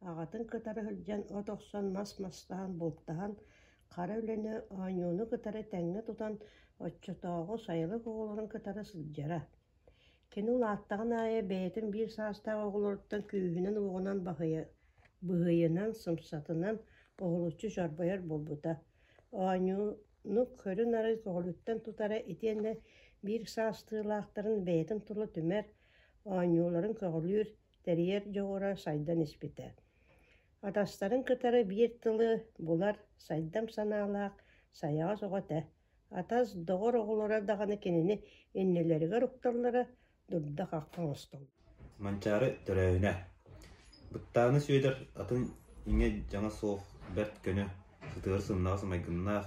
Аҕатын кытары сылдьан от охсон, мас мастаһан, бултаһан, хара үлэни, оонньууну кытары тэҥҥэ тутан оччотооҕу сайылык оҕолорун кытары сылдьара. Кини улааттаҕын аайы бэйэтин биир саастаах оҕолоруттан күүһүнэн-уоҕунан быһыйынан, сымсатынан уһулуччу чорбойор буолбута. Оонньууну көрү-нары көҕүлүттэн тутара итиэннэ биир саастыылаахтарын бэйэтин тула түмэр, оонньууларын көҕүлүүр, тэрийэр дьоҕура сайдан испитэ. Атастарын кытары биир тылы булар сайдам санаалаах, сайаҕас оҕо этэ. Атас, доҕор оҕолоро даҕаны кинини иннилэригэр укталлара, дурда-хахха оҥостоллоро. Манчаары төрөөһүнэ Быттааны Сүөдэр атын иҥэ-дьаҥа суох бэрт көнө, сытыары сымнаҕас майгыннаах,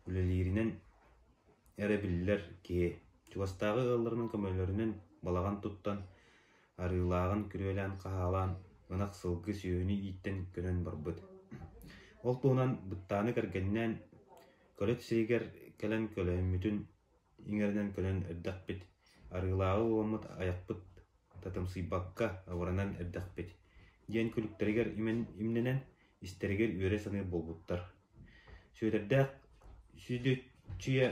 үлэлииринэн эрэ биллэр киһи, чугастааҕы ыалларынан көмөлөрүнэн балаҕан туттан, арыылааҕын күрүөлээн-хаһаалаан, ынах, сылгы сүөһүнү ииттэн көнөн барбыт. Ол туһунан Быттааны кэргэнинээн Көлөт сиригэр кэлэн көлөһүммүтүн иҥэринэн көнөн эрдэхпит, арыылааҕы уоламмыт айахпыт татымсыйбакка абыранан эрдэхпит диэн күлүктэригэр имнэнэн, истэригэр үөрэ саныыр буолбуттар. Сүөдэрдээх Сүөдүччүйэ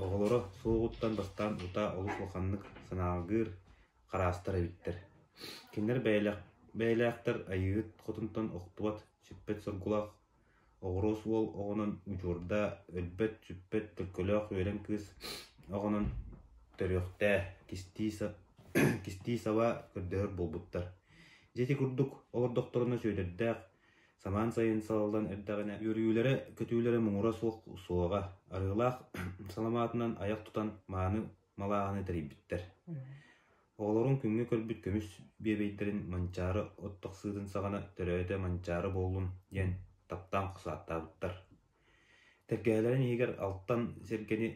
оҕолоро суоҕуттан бастаан утаа олус улаханнык санааргыыр, хараастар эбиттэр. Кинилэр бэйэлээхтэр Айыыһыт хотунтан охтубат, сүппэт соргулаах Оҕуруос уол оҕонон удьуордаа, өлбөт-сүппэт төлкөлөөх үөрэн кыыс оҕонон төрүөхтээ, кистии саба көрдөһөр буолбуттар. Дьэ ити курдук олордохторуна Сүөдэрдээх самаан сайын салаллан эрдэҕинэ үөрүүлэрэ-көтүүлэрэ муҥура суох суоҕа, арыылаах саламаатынан айах тутан мааны малааһыны тэрийбиттэр. Оҕолорун күҥҥэ көрбүт көмүс биэбэйдэрин Манчаары от тахсыытын саҕана төрөөтө Манчаары буоллун диэн таптаан хосааттаабыттар. Тэлгэһэлэрин иһигэр алтан сэргэни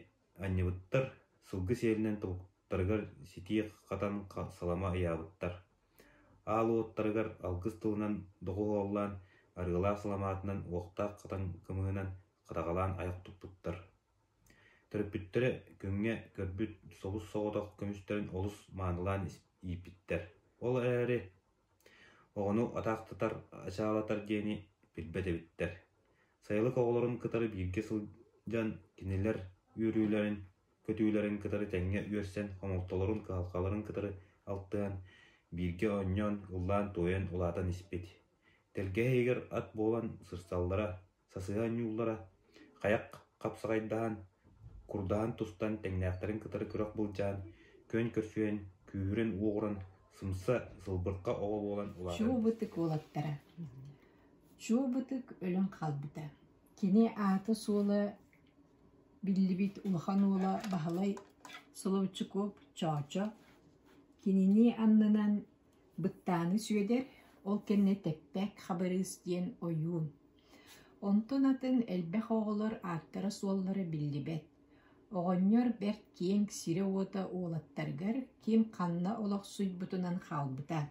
анньыбыттар, сылгы сиэлинэн тобуктарыгар ситии хатан салама ыйаабыттар. Аал уоттарыгар алгыс тылынан доҕуһуоллаан, арыылаах саламаатынан уохтаах хатан кымыһынан хатаҕалаан айах туппуттар. Төрөппүттэрэ күҥҥэ көрбүт собус-соҕотох көмүстэрин олус маанылаан ииппиттэр. Ол эрээри оҕону атаахтатар, ачаалатар диэни билбэт эбиттэр. Сайылык оҕолорун кытары бииргэ сылдьан кинилэр үөрүүлэрин, көтүүлэрин кытары тэҥҥэ үөрсэн, хомолтолорун, кыһалҕаларын кытары алтыһан, бииргэ оонньоон, ыллаан-туойан улаатан испит. Тэлгэһэ иһигэр ат буолан сырсаллара, сасыһа оонньууллара, хайах хапсаҕайдаһан, курдаһан тустан тэҥнээхтэрин кытары күрэх былдьаан, күөн көрсүһэн, күүһүрэн-уоҕуран, сымса, сылбырха оҕо буолан улаатан Чуубутук уолаттара Чуубутук өлөн хаалбыта. Кини аата-суола биллибит улахан уола Баһылай Соловчуков Чоочо кинини аннынан Быттааны Сүөдэр, ол кэннэ Тэппэк Хабырыыс диэн ойуун. Онтон атын элбэх оҕолор ааттара-суоллара биллибэт. Оҕонньор бэрт киэҥ сирэ-уота уолаттарыгар ким ханна олохсуйбутунан хаалбыта.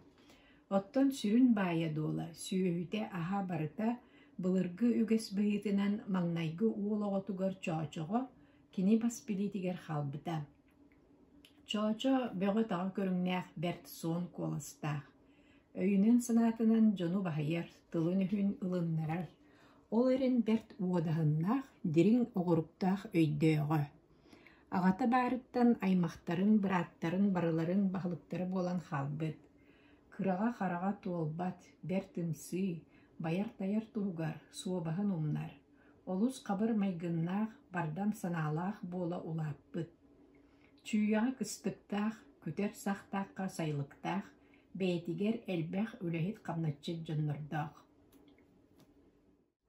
Оттон сүрүн баайа-дуола, сүөһүтэ-аһа барыта былыргы үгэс быһыытынан маҥнайгы уол оҕотугар Чоочоҕо кини бас билиитигэр хаалбыта. Чоочо бөҕө-таҕа көрүҥнээх бэрт суон куоластаах, өйүнэн-санаатынан дьону баһыйар, тылын-өһүн ылыннарар, ол эрэн бэрт уодаһыннаах, дириҥ оҕуруктаах өйдөөҕө. Аҕата баарыттан аймахтарын, бырааттарын барыларын баһылыктара буолан хаалбыт. Кыраҕа-хараҕа туолбат, бэрт ымсыы, байар-тайар туһугар суобаһын умнар, олус хабыр майгыннаах, бардам санаалаах буола улааппыт. Чүүйэҕэ кыстыктаах, күтэр сахтаахха сайылыктаах, бэйэтигэр элбэх үлэһит-хамначчыт дьоннордоох.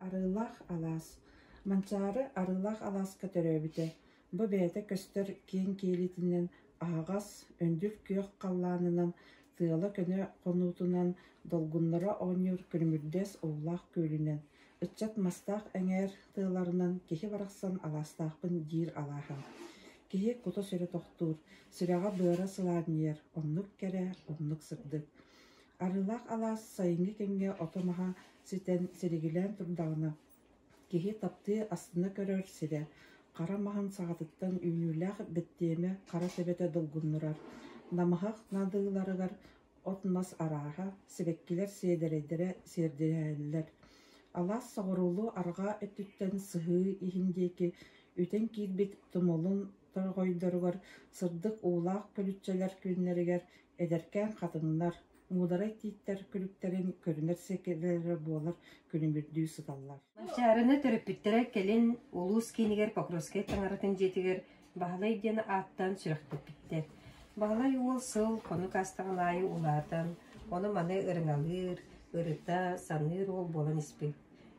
Арыылаах алаас Манчаары Арыылаах алааска төрөөбүтэ. Бу бэйэтэ көстөр киэҥ киэлитинэн аһаҕас, өндүл күөх халлаанынан, тыала көнө хонуутунан, долгуннара оонньуур күлүмүрдэс уулаах күөлүнэн, ыччат мастаах эҥээр тыаларынан киһи барахсан алаастаахпын диир алааһа. Киһи кута-сүрэ тохтуур, сүрэҕэ-быара сылаанньыйар, оннук кэрэ, оннук сырдык. Арыылаах алаас сайыҥҥы кэмҥэ ото-маһа ситэн силигилээн турдаҕына, киһи таптыы астына көрөр сирэ, хара маһын саҕатыттан үүнүүлээх бэттиэмэ хара төбөтө долгуннурар, намыһах наадыыларыгар. от-мас арааһа, сибэккилэр сиэдэрэйдэрэ сиэрдиһэллэр. Алаас соҕуруулуу-арҕаа өттүттэн сыһыы иһин диэки үтэн киирбит тумулун торҕойдоругар сырдык уулаах көлүччэлэр күннэригэр эдэркээн хатыҥнар, муударай тииттэр күлүктэрин көрүнэр сиэкилэрэ буолар күлүмүрдүү сыталлар. Манчаарыны төрөппүттэрэ кэлин улуус киинигэр Покровскай таҥаратын дьиэтигэр Баһылай диэн ааттаан сүрэхтэппиттэр. Баһылай уол сыл хонук аастаҕын аайы улаатан, ону-маны ырыҥалыыр, ырыта, саныыр уол буолан испит.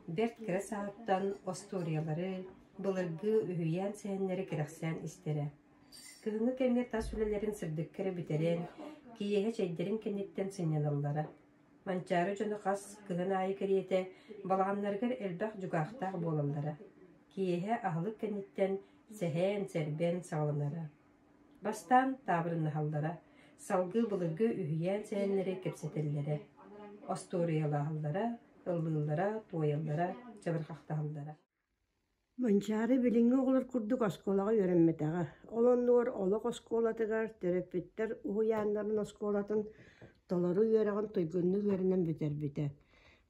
Бэрт кыра сааһыттан остуоруйалары, былыргы үһүйээн сэһэннэри кэрэхсээн истэрэ. Кыһыҥҥы кэмҥэ тас үлэлэрин сырдыкка эрэ бүтэрэн, киэһэ чэйдэрин кэнниттэн сынньаналлара. Манчаары дьоно хас кыһын аайы кэриэтэ балаҕаннарыгар элбэх дьукаахтаах буолаллара. Киэһэ аһылык кэнниттэн сэһэн, сэрбэн саҕаланара. Бастаан таабырыннаһаллара, салгыы былыргы үһүйээн сэһэннэри кэпсэтэллэрэ, остуоруйалаһаллара, ыллыыллара, туойаллара, чабырҕахтаһаллара. Манчаары билиҥҥи оҕолор курдук оскуолаҕа үөрэммэтэҕэ. Ол оннугар олох оскуолатыгар төрөппүттэр уһуйааннарын оскуолатын толору үөрэҕин туйгуннук үөрэнэн бүтэрбитэ.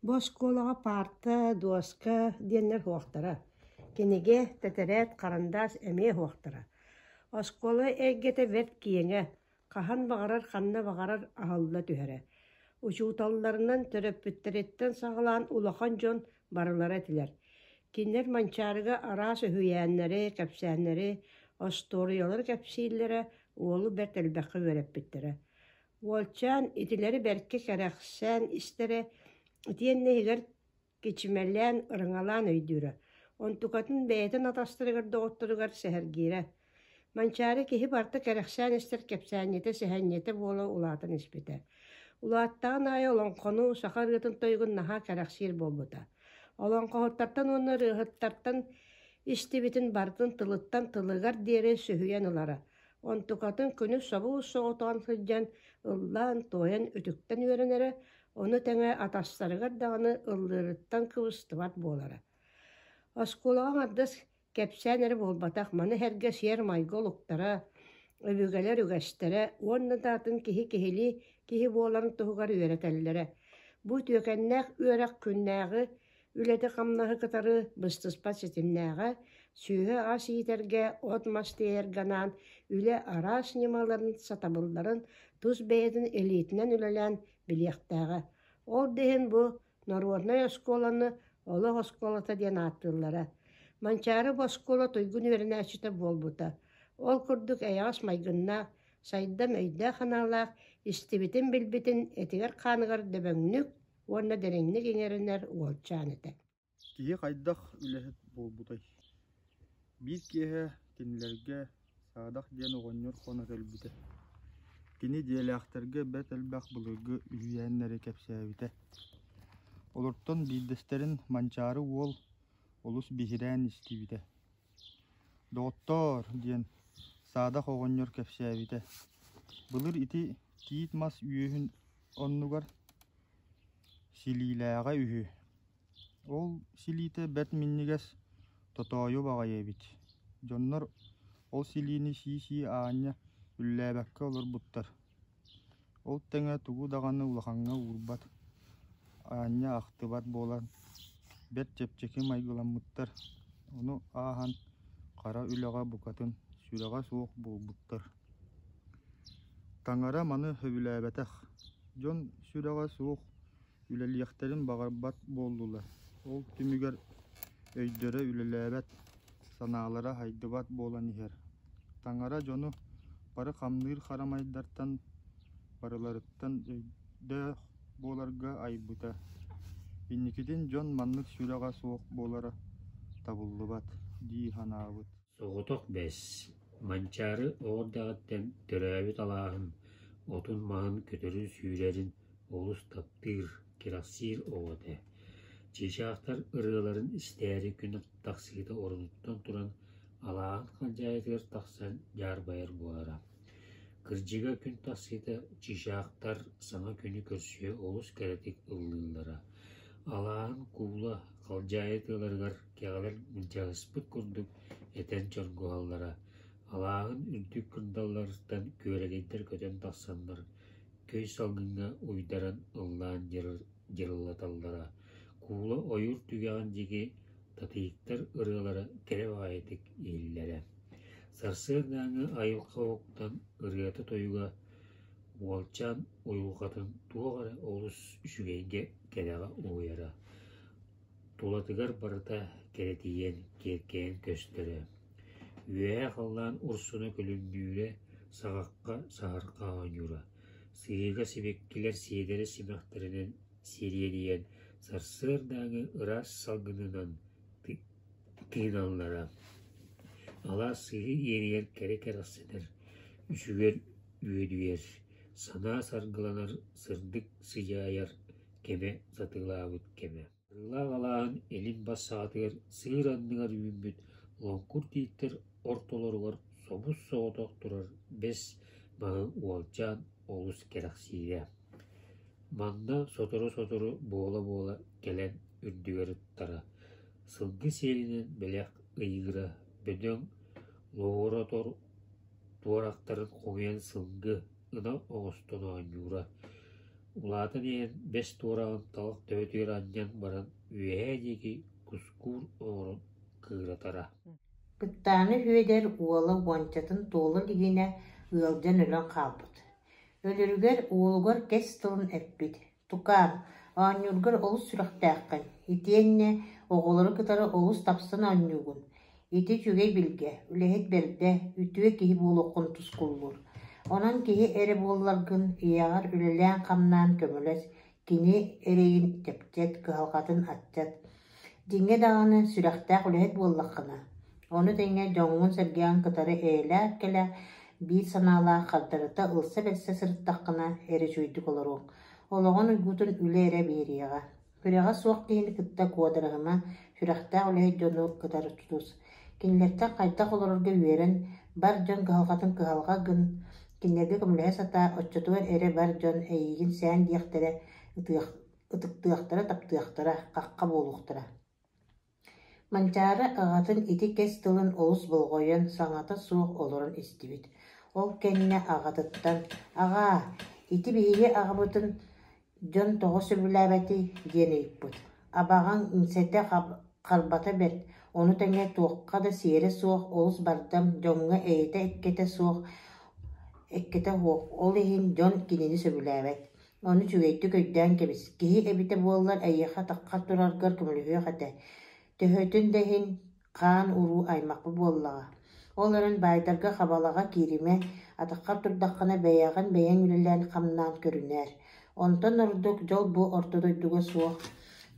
Бу оскуолаҕа паарта, дуоска диэннэр суохтара. Кинигэ, тэтэрээт, харандаас эмиэ суохтара. Оскуола эйгэтэ бэрт киэҥэ, хаһан баҕарар ханна баҕарар аһылла түһэрэ. Учууталларынан төрөппүттэриттэн саҕалаан улахан дьон барылара этилэр. Кинилэр Манчаарыга араас үһүйээннэри, кэпсээннэри, остуоруйалары кэпсииллэрэ, уолу бэрт элбэххэ үөрэппиттэрэ. Уолчаан итилэри бэркэ кэрэхсээн истэрэ, итиэннэ иһигэр кичимэлээн, ырыҥалаан өйдүүрэ. Онтукатын бэйэтин атастарыгар, доҕотторугар сэһэргиирэ. Манчаары киһи барыта кэрэхсээн истэр кэпсээнньитэ, сэһэнньитэ буола улаатан испитэ. Улааттаҕын аайы олоҥхону, саха ырыатын тойугун наһаа кэрэхсиир буолбута. Олоҥхоһуттартан уонна ырыаһыттартан истибитин барытын тылыттан тылыгар диэри сүһүйэн ылара. Онтукатын күнүс собус-соҕотоҕун сылдьан ыллаан-туойан үтүктэн үөрэнэрэ, ону тэҥэ атастарыгар даҕаны ыллыырыттан кыбыстыбат буолара. Оскуолаҕа аҥардас кэпсээн эрэ буолбатах, маны сэргэ сиэр-майгы олуктара, өбүгэлэр үгэстэрэ уонна да атын киһи киһилии киһи буоларын туһугар үөрэтэллэрэ. Бу үтүөкэннээх үөрэх күннээҕи үлэти-хамнаһы кытары быстыспат ситимнээҕэ, сүөһү-ас иитэргэ, от-мас тиэйэргэ анаан үлэ араас ньымаларын, сатабылларын тус бэйэтин илиитинэн үлэлээн билиэхтээҕэ. Ол да иһин бу народнай оскуоланы олох оскуолата диэн ааттыыллара. Манчаары бу оскуола туйгун үөрэнээччитэ буолбута. Ол курдук эйэҕэс майгыннаах, сайдам өйдөөх-санаалаах, истибитин-билбитин этигэр-хааныгар дөбөҥнүк уонна дириҥник иҥэринэр уолчаан этэ. Киһи хайдах үлэһит буолбутай? Биир киэһэ кинилэргэ Саадах диэн оҕонньор хоно кэлбитэ. Кини дьиэлээхтэргэ бэрт элбэх былыргы үһүйээннэри кэпсээбитэ. Олортон биирдэстэрин Манчаары уол олус биһирээн истибитэ. «Доҕоттоор» диэн Саадах оҕонньор кэпсээбитэ. Былыр ити тиит мас үөһүн оннугар силиилээҕэ үһү. Ол силиитэ бэрт минньигэс, тотоойу баҕайы эбит. Дьоннор ол силиини сии-сии аанньа үллээбэккэ олорбуттар. Ол тэҥэ тугу даҕаны улахаҥҥа уурбат, аанньа ахтыбат буолан, бэрт чэпчэки майгыламмыттар, ону ааһан хара үлэҕэ букатын сүрэҕэ суох буолбуттар. Таҥара маны сөбүлээбэтэх, дьон сүрэҕэ суох үлэлиэхтэрин баҕарбат буоллулар. Ол түмүгэр өйдөрө үлэлээбэт, санаалара хайдыбат буолан иһэр. Таҥара дьону бары хамныыр харамайдартан барыларыттан өйдөөх буоларга айбыта. Инникитин дьон маннык сүрэҕэ суох буолара табыллыбат дии санаабыт. Соҕотох бэс, Манчаары оҕо эрдэҕиттэн төрөөбүт алааһын отун-маһын, көтөрүн-сүүрэрин олус таптыыр, кэрэхсиир оҕо этэ. Чыычаахтар ырыаларын истээри күн тахсыыта орунуттан туран алааһын халдьаайытыгар тахсан дьаарбайар буолара. Кырдьыга күн тахсыыта чыычаахтар саҥа күнү көрсүө олус кэрэтик ыллыыллара. Алааһын куула халдьаайы тыаларыгар кэҕэлэр былдьаһыспыт курдук этэн чоргуһаллара. Алааһын үрдүк кырдалларыттан күөрэгэйдэр көтөн тахсаннар. көй салгыҥҥа уйдаран ыллаан дьырылаталлара, куула ойуур түгэҕин диэки татыйыктар ырыалара кэрэ баҕайытык иһиллэрэ. Сарсыардааҥҥы айылҕа уһуктан ырыата-тойуга уолчаан уйулҕатын туох эрэ олус үчүгэйгэ кэрэҕэ уһуйара, тулатыгар барыта кэрэтийэн, киэркэйэн көстөрө. Үөһээ халлаан урсуна күлүмнүүрэ, саҕахха саһарха оонньуура, сыһыыга сибэккилэр сиэдэрэ симэхтэринэн сириэдийэн, сарсыардааҥы ыраас салгынынан тыыналлара. Алаас сыһыы иэнигэр кэрэ кэрэхсэнэр, үчүгэр үөдүйэр, санаа саргыланар, сырдык сыдьаайар кэмэ сатыылаабыт кэмэ. Арыылаах алааһын илин бас саҕатыгар сыыр анныгар үүммүт лоҥкур тииттэр ортолоругар собус-соҕотох турар бэс маһы уолчаан олус кэрэхсиирэ. Манна сотору-сотору буола-буола кэлэн үрдүгэр ыттара, сылгы сиэлинэн бэлэх ыйыыра, бөдөҥ лоһуора туорахтарын хомуйан сылгы, ынах оҥостон оонньуура. Улаатан иһэн бэс туораҕын талах төбөтүгэр анньан баран үөһээ диэки кускуур оҥорон кыыратара. Быттааны Сүөдэр уола уончатын туола илигинэ ыалдьан өлөн хаалбыт. Өлөрүгэр уолугар кэс тылын эппит: «Тукаам, оонньуургар олус сүрэхтээххин, итиэннэ оҕолору кытары олус тапсан оонньуугун. Ити үчүгэй билгэ, үлэһит бэрдэ, үтүө киһи буолуоххун тускуллуур. Онон киһи эрэ буолларгын, ийэҕэр үлэлээн-хамнаан көмөлөс, кини эрэйин чэпчэт, кыһалҕатын аччат. Дьиҥэ даҕаны сүрэхтээх үлэһит буоллаххына, ону тэҥэ дьоҥҥун-сэргэҕин кытары эйэлээх кэлэ, биир санаалаах хардарыта ылса-бэрсэ сырыттаххына эрэ үчүгэйдик олоруоҥ. Олоҕун уйгутун үлэ эрэ биэриэҕэ. Сүрэҕэ суох киһини кытта куодарыһыма, сүрэхтээх үлэһит дьону кытары тутус. Кинилэртэн хайдах олорорго үөрэн, бар дьон кыһалҕатын кыһалҕа гын, кинилэргэ көмөлөһө сатаа, оччотугар эрэ бар дьон эйиигин сээн диэхтэрэ, ытыктыахтара, таптыахтара, хахха буолуохтара. Манчаары аҕатын ити кэс тылын олус болҕойон, саҥата суох олорон истибит. Ол кэннэ аҕатыттан: «Аҕаа, ити биһиги аҕабытын дьон тоҕо сөбүлээбэтий?» диэн ыйыппыт. Абаҕаҥ иҥсэтэ харбата бэрт, ону тэҥэ туохха да сиэрэ суох, олус бардам, дьоҥҥо эйэтэ-эккэтэ суох, эккэтэ суох, ол иһин дьон кинини сөбүлээбэт. Ону үчүгэйдик өйдөөн кэбис, киһи эбитэ буоллар эйиэхэ атаххар тураргар көмөлөһүөх этэ. Төһөтүн да иһин хаан уруу аймахпыт буоллаҕа. Ол эрэн баайдарга хабалаҕа кииримэ, атаххар турдаххына бэйэҕин бэйэҥ үлэлээн-хамнаан көрүнээр. Онтон ордук дьол бу орто дойдуга суох.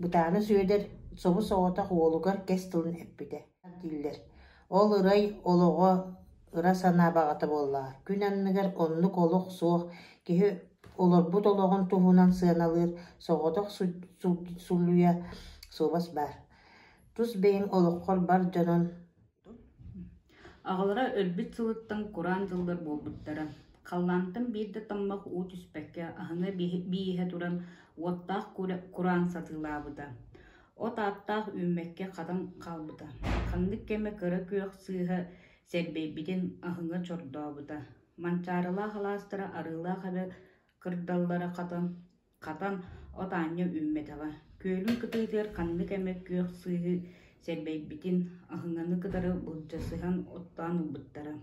Бытаана Сүөдэр собус-соҕотох уолугар кэс тылын эппитэ дииллэр. Ол ырай олоҕо ыра санаа баҕата буоллаҕа. Күн анныгар оннук олох суох, киһи олорбут олоҕун туһунан сыаналыыр соҕотох сулуйа суобас баар. Тус бэйэҥ олоххор бар дьонун Аҕалара өлбүт сылыттан кураан дьыллар буолбуттара. Халлаантан биир да таммах уу түспэккэ, аһыҥа бииһэ туран уоттаах кураан сатыылаабыта. От ааттаах үүммэккэ хатан хаалбыта. Ханнык кэмэ кыра күөх сыыһа сэрбэйбитин аһыҥа чордообута. Манчаарылаах алаастара арыылаах эбэ кырдаллара хатан, хатан от аанньа үүммэтэҕэ. Күөлүн кытыытыгар ханнык эмэ күөх сыыһы сэрбэйбитин аһыҥаны кытары былдьасыһан оттоон ылбыттара.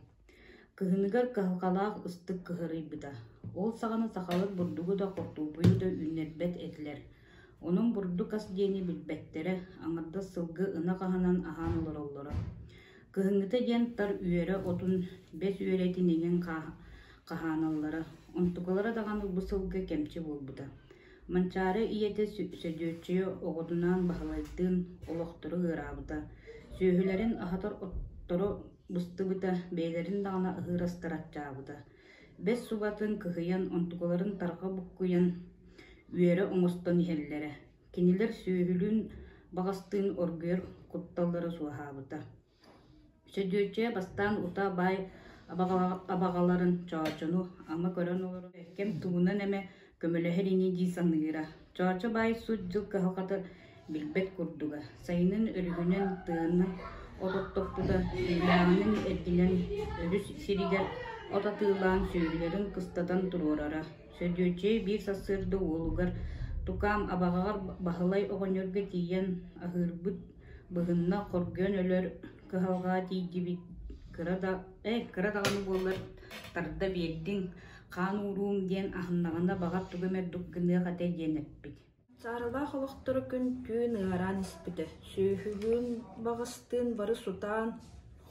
Кыһыныгар кыһалҕалаах ыстык кыһарыйбыта. Ол саҕана сахалар бурдугу да, хортуоппуйу да үүннэрбэт этилэр. Онон бурдук ас диэни билбэттэрэ, аҥардас сылгы ынах аһынан аһаан олороллоро. Кыһыҥҥыта диэн тар үөрэ отун, бэс үөрэтин иҥин хаһааналлара. Онтукалара даҕаны бу сылга кэмчи буолбута. Манчаары ийэтэ Сөдүөччүйэ оҕотунаан Баһылайдыын олохторо ыараабыта. Сүөһүлэрин аһатар отторо быстыбыта, бэйэлэрин даҕаны аһыыр астара аччаабыта. Бэс субатын кыһыйан, онтукаларын тарҕа буккуйан, үөрэ оҥостон иһэллэрэ. Кинилэр сүөһүлүүн баҕастыын оргуйар кутталлара суоһаабыта. Сөдүөччүйэ бастаан утаа баай абаҕаларын Чоочону ама көрөн олорон кэм тугунан эмэ көмөлөһөр ини дии саныыра. Чоочо баай сут дьыл кыһалҕата билбэт курдуга. Сайынын өрүһүнэн тыаны от оттоппута, түүлээҕинэн эргинэн өрүс сиригэр от атыылаан сүөһүлэрин кыстатан туруорара. Сөдүөччүйэ биир сарсыарда уолугар «Тукаам, абаҕаҕар Баһылай оҕонньорго тиийэн аһыырбыт быһынна, хоргуйан өлөр кыһалҕаҕа тиийдибит, кыра да, кыра даҕаны буоллар тарда биэрдиҥ, хаан ууруум диэн аһыннаҕына баҕар тугу эмэ дук гыныах этэ» диэн эппит. Сааралаах олохторо күн-түүн ыараан испитэ, сүөһүлүүн баҕастыын бары сутаан,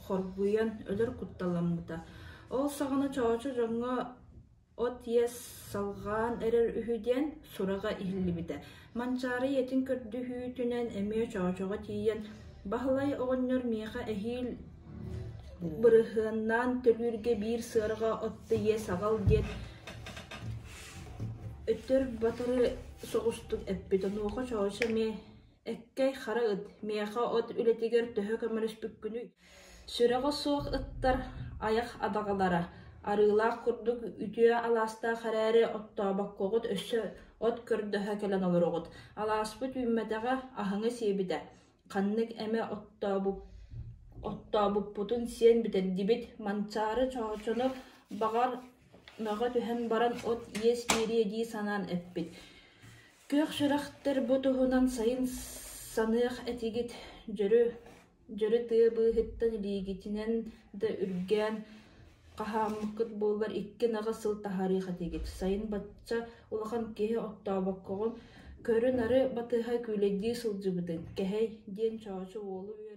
хоргуйан өлөр кутталаммыта. Ол саҕана Чоочо дьоҥҥо от иэс салҕаан эрэр үһү диэн сураҕа иһиллибитэ. Манчаары ийэтин көрдөһүүтүнэн эмиэ Чоочоҕо тиийэн, «Баһылай оҕонньор миэхэ эһиил бырыһыаннаан төлүүргэ биир сыарҕа отто иэс аҕал» диэн өтөр-батары соҕустук эппит. Онуоха Чоочо эмиэ «Эккэй хара ыт, миэхэ от үлэтигэр төһө көмөлөспүккүнүй? Сүрэҕэ суох ыттар айах адаҕалара, арыылаах курдук үтүө алаастаах эрээри оттообоккоҕут өссө от көрдөһө кэлэн олороҕут. Алааспыт үүммэтэҕэ, аһыҥа сиэбитэ. Ханнык эмэ оттообуппутун сиэн бүтэрдибит, Манчаары Чоочону баҕар мөҕө түһэн баран от иэс биэриэ дии санаан эппит. Күөх сүрэхтэр бу туһунан сайын саныах этигит, дьөрү Дьөрү тыа быыһыттан илиигитинэн да үргээн хаһааммыккыт буоллар икки ынаҕы сыл таһаарыах этигит. Сайын бачча улахан киһи оттообоккоҕун көрү-нары батыһа күүлэйдии сылдьыбытыҥ, кэһэй диэн Чоочо уолу үөрэтэн